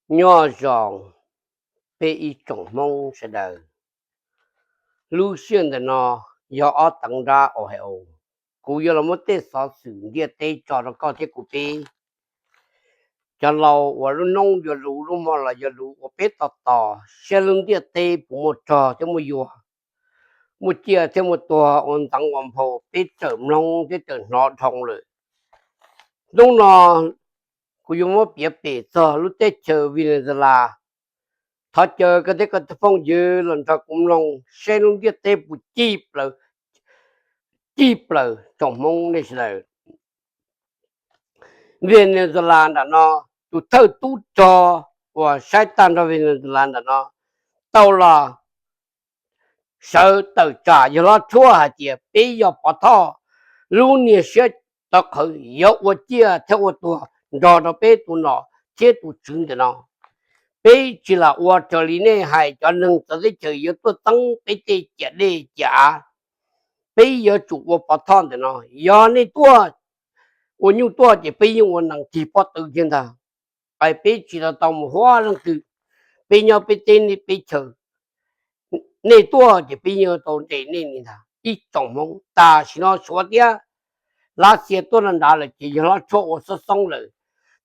Nyob zoo peb ib tsoom Hmoob sawv daws. Lub sij hawm ntawm no yog ob teev nrab Ohio. Kuv yuav los muab tej xov xwm ntiaj teb tso rau koj thiab kuv peb. Cov laus uas lub hnub yog luv, lub hmo los yog luv, uas peb tos tos saib lub ntiaj teb puas muaj rog thiab muaj yuag, muaj ciaj thiab muaj tuag, ua ntxeev ua nphau, peb txawm mloog thiab txawm hnov dhau lawm. Hnub no kuv yuav muab piav pem txog lub teb chaws Venezuela. Thov caw koj thiab koj tus phooj ywg los nrog kuv mloog saib lub ntiaj teb puas cig plaws, cig plaws tsoom Hmoob nej sawv daws. Venezuela ntawm no, tus thawj tub rog uas saib tag nrho Venezuela ntawm no tau los sawv tawm tsam yawg hlob Tshuaj hais tias peb yog Pov Thoj, lub niag siab tov qhawv yuav ua ciaj thiab ua tuag nrog rau peb tus nom thiab tus tswv ntawm no. Peb tsis lam ua raws li nej hais, cov neeg txawv teb chaws yuav tuaj txeeb peb tej ciam dej ciam av. Peb yuav tsum ua Pov Thoj ntawm no. Yog nej tuaj ua nyuj tuaj ces peb yeej ua nees tig pob tw thiab ntag. Peb tsis tau tau mus huab leej twg, peb nyob peb teb nej peb chaw. Nej tuaj ces peb yeej tau nres nej li ntag ib tsoom Hmoob. Tam sim no Suav thiab Lav Xias tuaj nrad lawm ces yawg hlob Tshuaj ua xoob xoob lawm.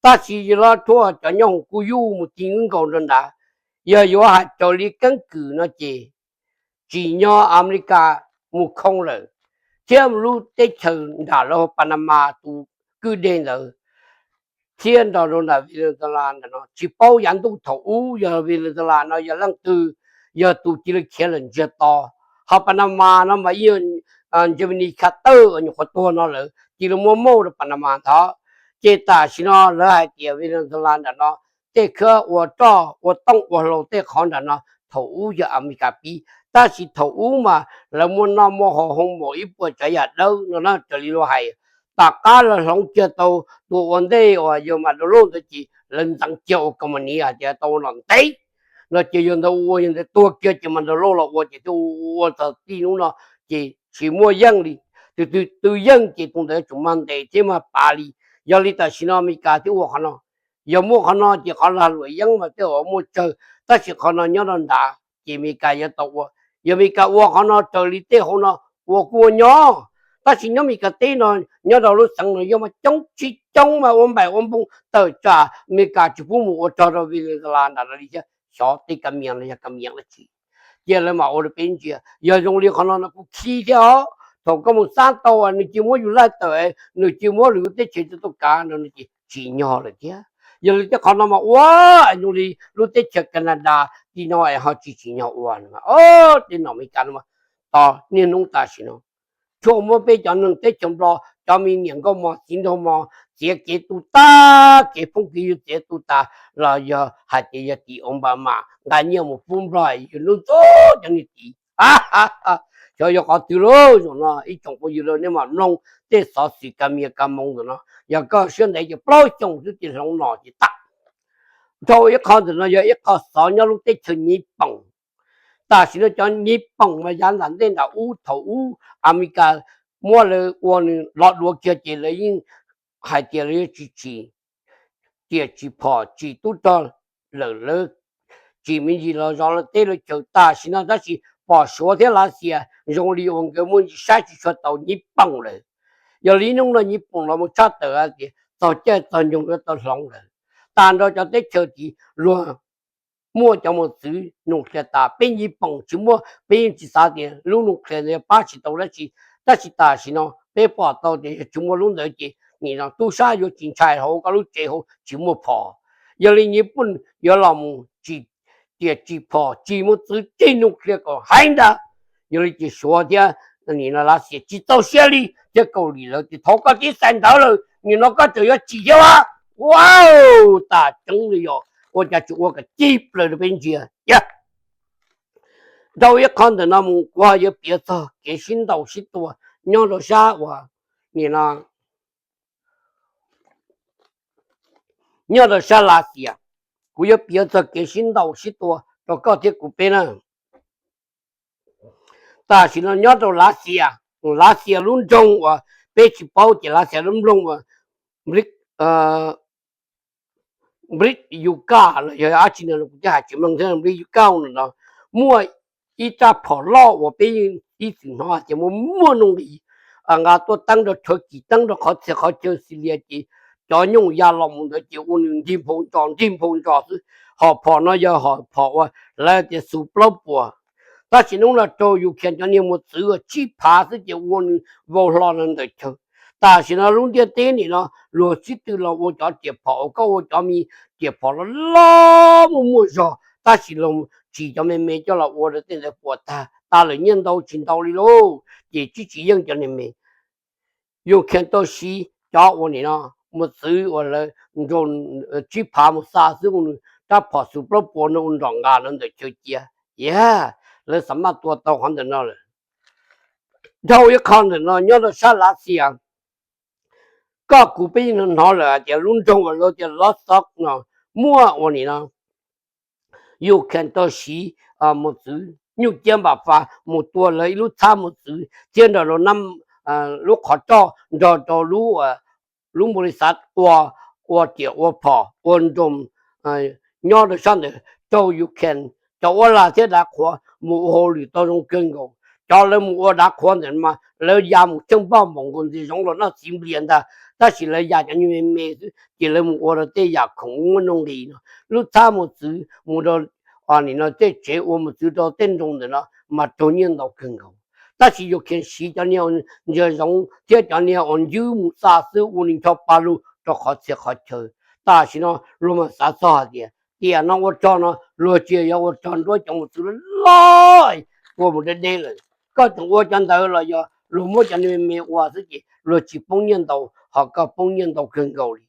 Tab sis yawg hlob Tshuaj cov nyob hoom kuj yuj mus tig nkaus rau nrad. Yog yuav hais raws li keeb kwm no ces tsim nyog Amelikas mus khoo lawm, thiab lub teb chaws nram lawv Panama tus kwj deg ntawd, thiab nrog rau nram Venezuela ntawm no. Tsis paub yav ntuj thaum ub yog Venezuela no yog leej twg, yog tus cia li khiav lawm ntsiag to. Ho Panama no mas yog Jimmy Carter nyuam qhuav tuag no lawm cia li muab mauj rau Panama ntawd. Ces tam sim no lawv hais tias Venezuela nram no tej khab ua roj ua tooj ua hlau tej qhov nram no thaum ub yog Amelikas pib, tab sis thaum ub mas lawv muaj noj muaj haus hoo maum ib puas tsav yam dawb no na raws li luag hais. Tom qab lawv hloov kiag tau tus ua ntej uas yog Maduro ntawd ces lawv ntxeev kiag ua koo mas ni hais tias tau ua nom ntev no ces yog ntawd ua yog ntawd tuag kiag ces Maduro los ua ces thiaj ua txog txij hnub no ces tsis muaj yeej li. Tus twg yeej ces tus ntawd yuav tsum mag ntes thiab mag pav li. Yog li tam sim no Amelikas thiaj ua qhov no. Yog muaj qhov no ces qhov lag luam yeeb mas tej zaum muaj tsawg, tab sis qhov no nyob rau nrad ces Amelikas yuav tau ua. Yog Amelikas ua qhov no raws li tej hauv no ua kuj ua nyob, tab sis nyob Amelikas teb no, nyob rau lub xeev no yog mas coob tsis coob mas ua npaim ua npoog tawm tsam Amelikas tsis pub mus ua rog rau Venezuela nram no li thiab. Xyov tej ka mias los yog ka mias dab tsi, cia lawv mam ua rau peb ntsia. Yog zoo li qhov no no kuj khib thiab os. Thaum koj mus xab tau nws cia muab yus laij tawm, nws cia muab lwm lub teb chaws rau tau kav no ces tsim nyog lawm thiab. Yog li tej qhov no mas ua zoo li lub teb chaws Canada tim no es ho tsis tsim nyog ua no. Tej nom Amelikas no tos niaj hnub tam sim no Tshuaj muab peb cov neeg teb chaws Nplog cov me niam nkauj mos txiv nraug mos txiav kev tu tag, kev phooj kev ywg txiav tu tas, los yog hais tias yog tim Obama nqa nyiaj mus pub Nplog yus ntxub ntxub cov niag tim. Xyov yog qhov twg lauj. Zaum no ib tsoom phooj ywg, nej mam mloog tej xov xwm ka mias ka moos ntawm no. Yog koj siab ntev ces plaub xyoos xwb ces hloov no ces tag. Dhau ib qho ntawm no yog ib qho xov nyob lub teb chaws Nyiv Poom. Tam sim no cov Nyiv Poom mas yav nram ntej nram ub thaum ub Amelikas muab lawv ua nws lov duav kiag ces lawv yeej hais tias lawv yuav tsis tsim tiam tsis phom tsis tub rog lawm, lawv tsim me ntsis los zov lawv teb lawv chaw. Tam sim no tab sis pom Suav thiab Lav Xias zoo li uas nkawd muaj ntsis saib tsis tshua tau Nyiv Poom lawm. Yog li hnub no Nyiv Poom los mus tshaj tawm hais tias txog caij txog nyoog yuav tau hloov lawm. Tag nrho cov teb chaws tid luag muaj cov mos txwv nuclear tas, peb Nyiv Poom tsis muaj, peb yeej tsis xav tias lub nuclear ntawd yuav pab tsis tau dab tsi. Tab sis tam sim no peb pom tau tias yog tsis muaj lub ntawd ces nim no tub sab yuav tsis ntshai hauv koj lub tsev hauv tsis muaj phom. Yog li Nyiv Poom yuav los mus tsim tiam tsim phom tsim mos txwv tsim nuclear kom heev ntag. Yog li ces Suav thiab nim no Lav Xias tsis txaus siab li thiab Kaus Lim lawv tias thov koj tib xais ntawv lawm nim no koj tseem yuav tsim thiab a. Ua tas tseeb li yog ua cas tsis ua kom cig plaws rau peb ntsia. Dhau ib qho ntawm no mus kuv ho yuav piav txog kev sib ntaus sib tua nyob rau sab uas nim no nyob rau sab Lav Xias. Kuv yuav piav txog kev sib ntaus sib tua rau koj thiab kuv peb na. Tam sim no nyob rau Lav Xias, Lav Xias lub nroog uas peb tsis paub ces Lav Xias lub nroog uas Brib Yukas los yog dab tsi no kuv twb hais tsis meej thiab. Brib Yukas no muaj ib rab phom loj uas peb ib txwm hnov hais tias muaj muaj nuj nqis, nqa tuaj teeb rau Thawv Kis, teeb rau qhov txhia qhov chaw Xilias ces cov nyooj ya los mus ntawd ces ua nws nrig nphau ntsos nrig nphau ntsos xwb. Hom phom no yog hom phom uas lawv tias xus plaub puas, tab sis hnub no raug Ukraine cov niag mos txwv tsib phav xwb ces ua nws vau hlo no ntawm chaw. Tam sim no lub ntiaj teb nim no luag sib tw los ua cov riam phom uas koj ua cov me riam phom loj loj muaj muaj zog, tab sis luag tsim cov me me coj los ua rau tej ntawd puas tag, tas lawm nyiaj ntau tsis ntau li lauj, ces tsis tsis yeej cov niag me. Ukraine tau siv cov ua nim no mos txwv uas lawv nrog tsib phav mus xa xwb, ua nws rab phom xus plaub puas no ua nrom nqa no ntawm chaw cia. Yog lawv xav maj tua tau qhov ntawm no lawm. Dhau ib qho ntawm no nyob rau sab Lav Xias, koj kuv peb yeej hnov lawm hais tias lub nroog uas lawv tias Lob Xob no muaj ua nim no Ukraine tau siv mos txwv nyuj ciab npam fas mus tua lawv ib lub txhab mos txwv thiab nrog rau lub qhov roj nrog rau lub npau li xav ua, ua riam ua phom ua nroo nyob rau sab ntawd raug Ukraine cov uab lag thiab dav qhuav mus ua hauj lwm tau zoo kawg nkaus. Cov lawv mus ua dav qhuav ntawd mas lawv ya mus tsheej npoj npaum nkaus ntxiv zoov los noj txiv nplias ntag, tab sis lawv ya cov nyuj me me xwb ces lawv mus ua rau tej yam khoom muaj nuj nqis no. Lub txhab mos txwv mus rau nim no tej tsev ua mos txwv rau tej nroog ntawm no mas raug nyiaj ntau kawg nkaus, tab sis Ukraine siv cov niag ntsia zoov thiab cov niag uas ncwb mus xa xwb ua nws ncho pa lug rau qhov txhia qhov chaw. Tam sim no luag mas xav txog hais tias tiam no ua rog no luag tsis yog ua rog nruab cov mos txwv loj loj tua mus deb deb lawm. Koj tseem ua cov ntawd los yog luag muab cov niag me me ua xwb ces luag tsis poob nyiaj ntau, ho koj poob nyiaj ntau kawg nkaus li.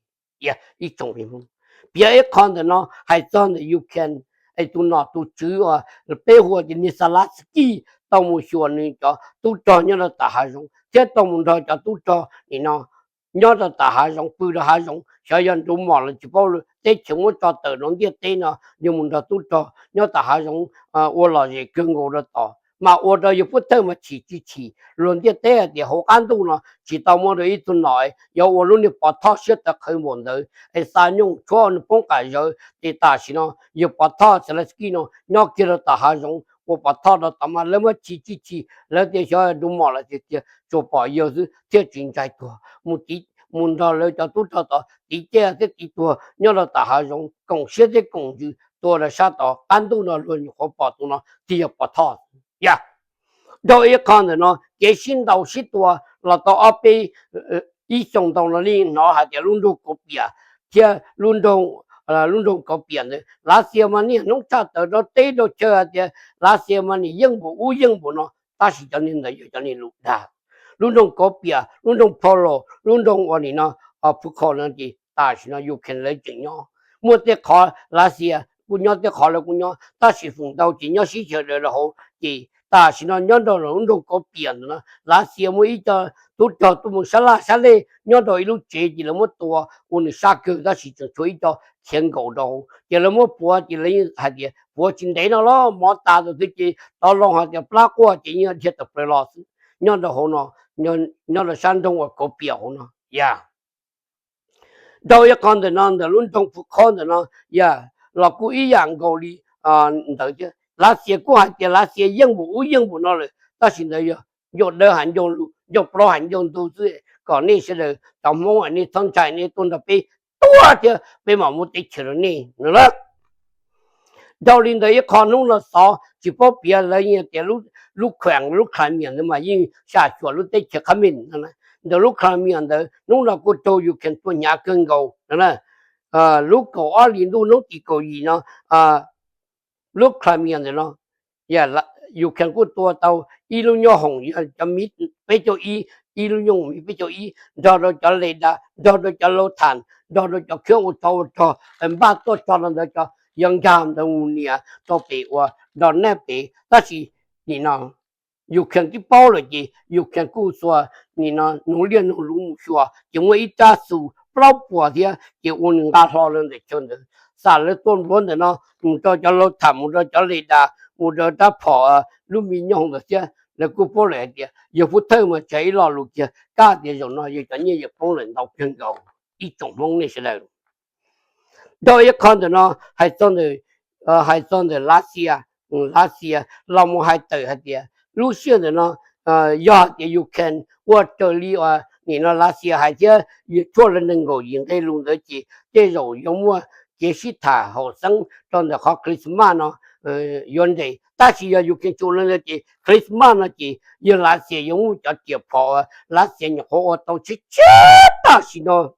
Ib tsoom Hmoob, piav ib qho ntawm no hais txog ntawm Ukraine es tus nom tus tswv uas peb hu ua tias Zelensky tau mus xyuas nws cov tub rog nyob rau tom hav zoov thiab tau mus nrog cov tub rog nim no nyob rau tom hav zoov, pw rau hav zoov, xyov yog nrug mom los tsis paub, teb chaws muab tso tawm rau ntiaj teb no yog mus nrog tub rog nyob tom hav zoov ua lom zem kawg nkaus rau tod, mas ua rau yawg Pub Thawj mas chim tsis chim. Luag ntiaj teb hais tias hauv qab ntuj no tsis tau muaj dua ib tug nom yuav ua lub niag pov thoj siab tawv qhawv npaum ntawd es xa nyooj tshuab nws poob qam zawv. Ces tam sim no yawg pov thoj Zelensky no nyob kiag rau tom hav zoov ua pov thoj rau tod mas lawv muab chim tsis chim, lawv tias xyov nrug mom los tias tias tsuas pom yawg xwb thiaj tsis ntshai tuag. Mus nrog lawv cov tub rog tod tiv caj thiab tiv tuag nyob rau tom hav zoov koom siab thiab koom ntsws tua rau sab tod. Qab ntuj no luag nyuam qhuav pom tus no tig yog pov thoj. Yog dhau ib qho ntawm no kev sib ntaus sib tua los tau ob peb ib xyoos ntau no li hnov hais tias lub nroog Kauv Piam thiab lub nroog Kauv Piam ntawd Lav Xias mas niaj hnub tshaj tawm rau teb rau chaw hais tias Lav Xias mas nim yeej npaum ub yeej npaum no, tab sis cov niag ntawd yog cov niag lus dag. Lub nroog Kauv Piam, lub nroog Phaus Laus, lub nroog ua nim no Phu Khaus no ces tam sim no Ukraine lawv tseem nyob. Muaj tej qhov Lav Xias kuj nyob, tej qhov lawv kuj nyob, tab sis feem ntau ces nyob sib xyaw daws rau hauv. Ces tam sim no nyob nrog lub nroog Kauv Piam ntawd no Lav Xias muaj ib co tub rog tuaj mus sab laj sab lej nyob rau ib lub tsev ces lawv muab tua ua nws sab kawg, tab sis tseem tshuav ib co khiav nkaum rau hauv ces lawv muab puav ces lawv yeej hais tias puav tsis ntev no los mov tas tus twg ces tov loo hais tias plab quaj ces yeej dhia tawm plaws los xwb. Nyob rau hauv no, nyob rau sab nroog uas Kauv Piam hauv no. Yog dhau ib qho ntawm no ntawm lub nroog Phu Khaus ntawm no, yog los kuj ib yam nkaus li ntawd thiab. Lav Xias kuj hais tias Lav Xias yeej npaum ub yeej npaum no lawm, tab sis ntawd yog ncauj dawb hais ncauj lus, ncauj plaub hais ncauj ntug xwb. Kom nej sawv daws cov Hmoob nej txhob ntshai, nej tuaj nrog peb tuaj thiab peb mam muab teb chaws rau nej no. Dhau li ntawd ib qho hnub no xov tsis paub piav lawv yeej tias lub kheem lub Crimea ntawd mas yeej xya xyuam lub teb chaws Qhab Mes no. Ntawm lub Crimea ntawd hnub no kuj raug Ukraine tua hnyav kawg nkaus no. Lub kaum ob hlis ntuj hnub tim kaum yim no lub Crimea ntawm no Ukraine kuj tua tau ib lub nyoob hoom cov Mi peb caug ib, ib lub nyoob hoom Mi peb caug ib nrog rau cov le da, nrog rau cov lau tham, nrog rau cov khab ua tsov ua rog, npaj tuaj tso rau ntawd cov yuav nkag ntawd mus niam rau pem uas nrog naj pem. Tab sis nim no Ukraine twb paub lawm ces Ukraine kuj xuas nim no nug liaj nug luv mus xyuas ces muaj ib rab xus plaub puas thiab ces ua nws nqa hlo lawv ntawm chaw ntawd. Xam lawv tuaj npluav ntawm no mus rau cov lau tham, mus rau cov le da, mus rau rab phom lub Me Nyoob Hoom ntawd thiab. Lawv kuj paub lawm hais tias yawg Pub Thawj mas tseg ib lo lus kiag, kab tias zaum no yawg cov nyiaj yawg poob lawm ntau kawg nkaus. Ib tsoom Hmoob nej sawv daws, Dhau ib qho ntawm no hais txog ntawm, hais txog ntawm Lav Xias, Lav Xias los mus hais tawm hais tias lub sij hawm ntawm no yog hais tias Ukraine ua raws li uas nim no Lav Xias hais thiab tshuaj lawv nees nkaum yim nqe lus ntawd ces tej zaum yuav muaj kev sib tham haum xeeb rau ntawm qhov Christmas no yuav nres. Tab sis yog Ukraine tsuas li ntawd ces Christmas no ces yog Lav Xias yuav muaj cov riam phom uas Lav Xias nyuam qhuav ua tau tshiab tshiab tam sim no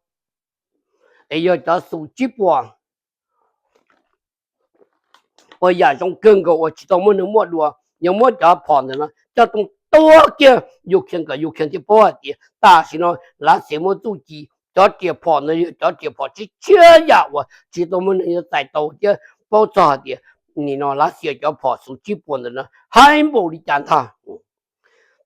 es yog cov xus tsib puas uas yam zoo kawg nkaus uas tsis tau muaj neeg muaj dua, yuav muab cov phom ntawm no coj too tua kiag Ukraine kom Ukraine thiaj paub hais tias tam sim no Lav Xias muaj txuj ci. Cov riam phom ntawd yog cov riam phom tshiab tshiab yam uas tsis tau muaj neeg yuav txais tau thiab paub txog hais tias nim no Lav Xias cov phom xus tsib puas ntawm no haib npaum li cas ntag.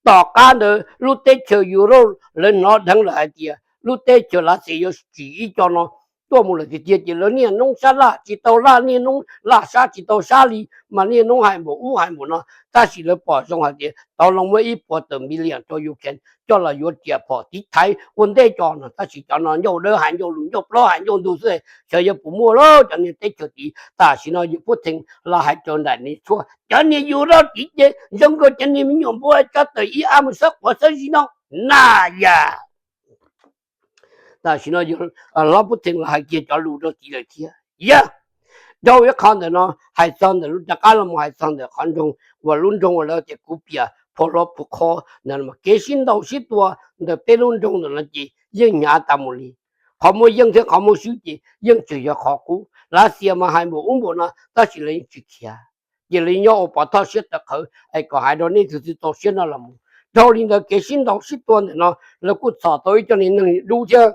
Tom qab ntawd lub teb chaws Europe lawv hnov dheev lawm hais tias lub teb chaws Lav Xias yuav tsim ib co no tuaj mus lawm tiag tiag ces lawv niaj hnub sab laj tsis tau laj, niaj hnub laj sab tsis tau sab li, mas niaj hnub hais npaum ub hais npaum no. Tab sis lawv pom zoo hais tias tau los muab ib puas tawm million rau Ukraine coj los yuav riam phom tiv thaiv ua ntej co no. Tab sis cov no ncauj dawb hais ncauj lus, ncauj plaub hais ncauj ntug xwb, xyov yuav puas muaj lauj. Cov niag teb chaws tid tam sim no yus Putin los hais raws nraim nws tshuaj, cov niag yus rau tid ces zoo nkaus cov niag me nyuam npua tso tawm ib ab mus sab quav sab zib no na yam. Tam sim no hlob Putin los hais kiag cov lus rau tid lawm thiab. Yog dhau ib qho ntawm no hais txog ntawm lub, rov qab los mus hais txog ntawm qhov nroog uas lub nroog uas lawv tias Kuv Pias Phau Hlob Phu Qhob ntawd, kev sib ntaus sib tua ntawm peb lub nroog ntawm no ces yeej hnyav tas mus li. Qhov muaj yeej thiab qhov muaj swb ces yeej tseem yog qhov qub. Lav Xias mas hais npaum ub npaum no tab sis lawv yeej tsis khiav, ces lawv nyob ua pov thawj siab tawv qhawv es kom hais rau nej tug txwv txaus siab no los mus. Dhau li ntawd kev sib ntaus sib tua ntawm no lawv kuj txhom tau ib co niag neeg dub thiab.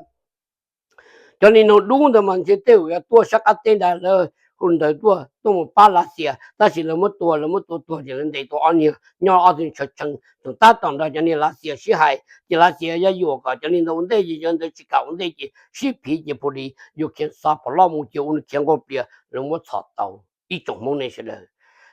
Cov niag neeg dub ntawd mas ntshe tej zaum yuav tuaj sab qab teb ntag, lawv hu ntawd tuaj tuaj mus pab Lav Xias, tab sis lawv muab tua, lawv muab tua tuag ces lawv ntes tau ob niag nyob ob tug tshav tsheej tseem tab tom nrog cov niag Lav Xias sib hais. Ces Lav Xias yog yuam kom cov niag ntawd ua ntej, ces cov ntawd tsis kam ua ntej ces sib phiv ces pus li Ukraine xa pom loj mus ces ua nws khiav nqua plias, lawv muab txhom tau. Ib tsoom Hmoob nej sawv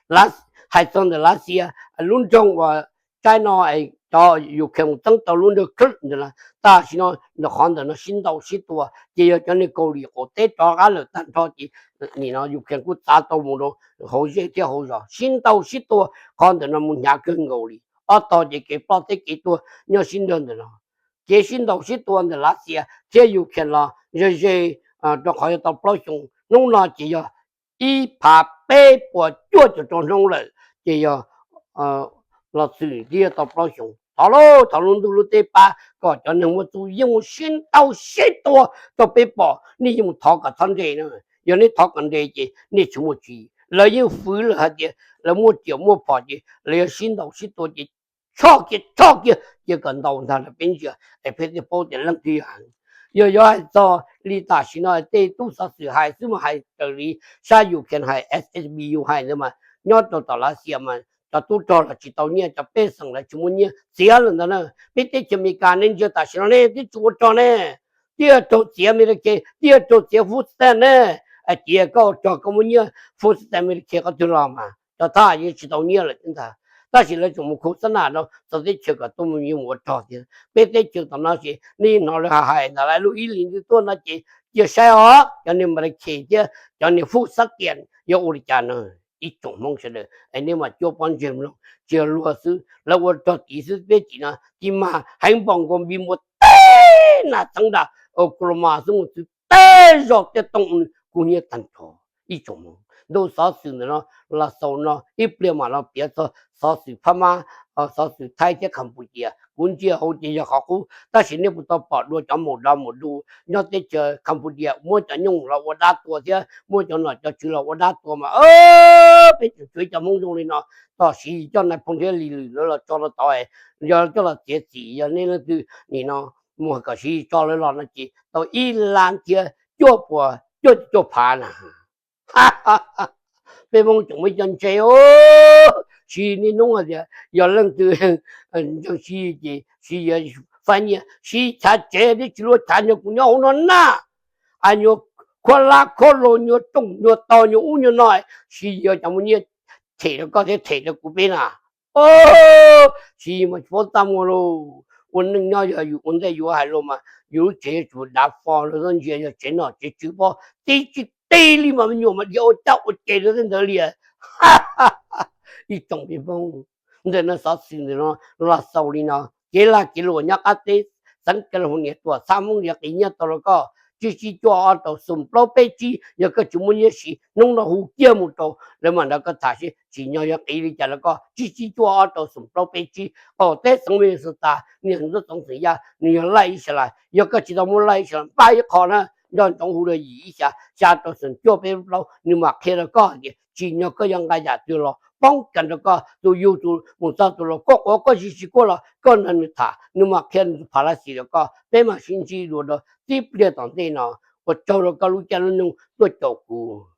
daws, hais txog ntawm Lav Xias lub nroog uas China no, cov Ukraine mus txeeb tau lub nroog Crimea ntawd na, tam sim no ntawm qhov ntawm no sib ntaus sib tua ces yog cov niag Kaus Lim qaum teb rov qab lawm tag nrho ces nim no Ukraine kuj txav tau mus rau hauv zej thiab hauv zos, sib ntaus sib tua qhov ntawm no mus hnyav kawg nkaus li. Ob tog ces kev ploj thiab kev tuag nyob sib nrog ntawm no. Kev sib ntaus sib tua ntawm Lav Xias thiab Ukraine los ze ze rau qhov yuav tau plaub xyoo, hnub no ces yog ib phav peb puas cuaj caum rau hnub lawm, ces yog los txwm twb yuav tau plaub xyoo. Thov lauj, thov lub ntuj lub teb pab kom cov neeg muaj txuj yeej mus sib ntaus sib tua rau peb pom, nej yeej mus thov kom txhob nres na. Yog nej thov kom nres ces nej tsis muaj tsi. Lawv yeej fwv lawm hais tias lawv muaj riam muaj phom ces lawv yuav sib ntaus sib tua ces tshoj kiag tshoj kiag cia kom ntaus ntag lawm peb ntsia es peb thiaj paub tias leej twg yog heev. Yog yuav hais txog li tam sim no tej tub xov xwm hais xwb mas hais raws li sab Ukraine hais, S S B U hais ntawd mas nyob rau tom Lav Xias mas cov tub rog los tsis tau nyiaj, cov pej xeem lawv tsis muaj nyiaj txiav lawm ntag na. Peb teb chaws Amelikas nej ntsia tam sim no nej twb tsis ua rog ne, twb yog raug txiav Amelikas, twb yog raug txiav food stamp ne, cia koj ua rog koj muaj nyiaj food stamp Amelikas qhov twg los mas cov thab yeej tsis tau nyiaj lawm thiab ntag. Tab sis lawv tseem mus khu xab nam rau txawv teb chaws kom tuaj mus yuav mus ua rog thiab. Peb teb chaws tom no ces nej hnov lawv hais hais ntawd lawv lub ib hlis ntuj tuaj no ces cia saib os cov niag Amelikas thiab cov niag food stamp yuav ua li cas no. Ib tsoom Hmoob sawv daws es nej mam cuab pob ntseg mloog, tsis yog luag xwb, lawv ua rog tid xwb peb tim no tis mas heev npaum nkaus npis npua teb nas txeeb nram Oklahoma xwb mus txwv tej zos tej tooj kub hnyiab tag nrho. Ib tsoom Hmoob, ntu xov xwm ntawm no los xaus no ib pliag mam los piav txog xov xwm Phab Mab, xov xwm Thaib thiab Cambodia. Kuv ntsia hauv ces yog qhov qub tab sis nej puas tau pom dua cov maum do maum du nyob teb chaws Cambodia muab cov nyuj los ua dab tua thiab muab cov nom cov tswv los ua dab tua mas peb tseem tshuav ib co Hmoob zoo li no. Tos Siv Yis coj nais phoo thiab Lis Lwm lawv los tso rau tod, yog coj los txiav txim yog nej leej twg nim no mus kom Siv Yis tso lawv los no ces tau ib lab thiab cuaj puas cuaj cuaj phav na. Peb Hmoob tseem muaj ib co ntse, Siv Yis niaj hnub hais tias yog leej twg ntseeg Siv Yis ces Siv Yis yuav faib nyiaj. Siv Yis chav tsev twb tsis luaj chav nyuag kuv nyob hauv no na, a nyuag khuab lab khuab lus nyuag rooj nyuag tog nyuag ub nyuag no, Siv Yis yuav cov muaj nyiaj them rau koj thiab them rau kuv peb na. Siv Yis mas tsis paub txaj muag lauj. Ua neej nyob yog yus ua ntej yuav hais los mas yus lub tsev yuav tsum dav fo los ntsia yog tsev nom tsev tswv pob tib tsis teb li mas me nyuam mas dhia ua caj ua ces rau tej ntawd li. Ib tsoom pej Hmoob, ntawm no xov xwm ntawm no los xaus li no. Kev lag kev luam nyob qab teb, xeev California tuam txhab Hmoob yuav qiv nyiaj tau rau koj tsib tsib cuaj ob rau xoom plaub peb tsib. Yog koj tsis muaj nyiaj siv hnub no hu kiag mus rau lawv mam nrog koj tham seb tsim nyog yuav qiv li cas rau koj tsib tsib cuaj ob rau xoom plaub peb tsib. Qaum teb xeev Minnesota, niam ntxub txoov xeem Yaj nws yog laij ib sas las. Yog koj tsis tau muaj laij ib sas las, npaj ib qho na, nco ntsoov hu rau yim ib xya xya rau xoom cuaj peb plaub, nws mam qhia rau koj hais tias tsim nyog koj yuav nqa yam twg los poob kas rau koj tus yug tus mus txog tus laus, koj quav koj tsis tsis quaj los koj nrog nws tham, nws mam qhia nws tus phas las xis rau koj. Peb mam sib ntsib dua rau tib pliag tom ntej no. Ua tsaug rau koj lub caij lub nyoog tuaj caum kuv.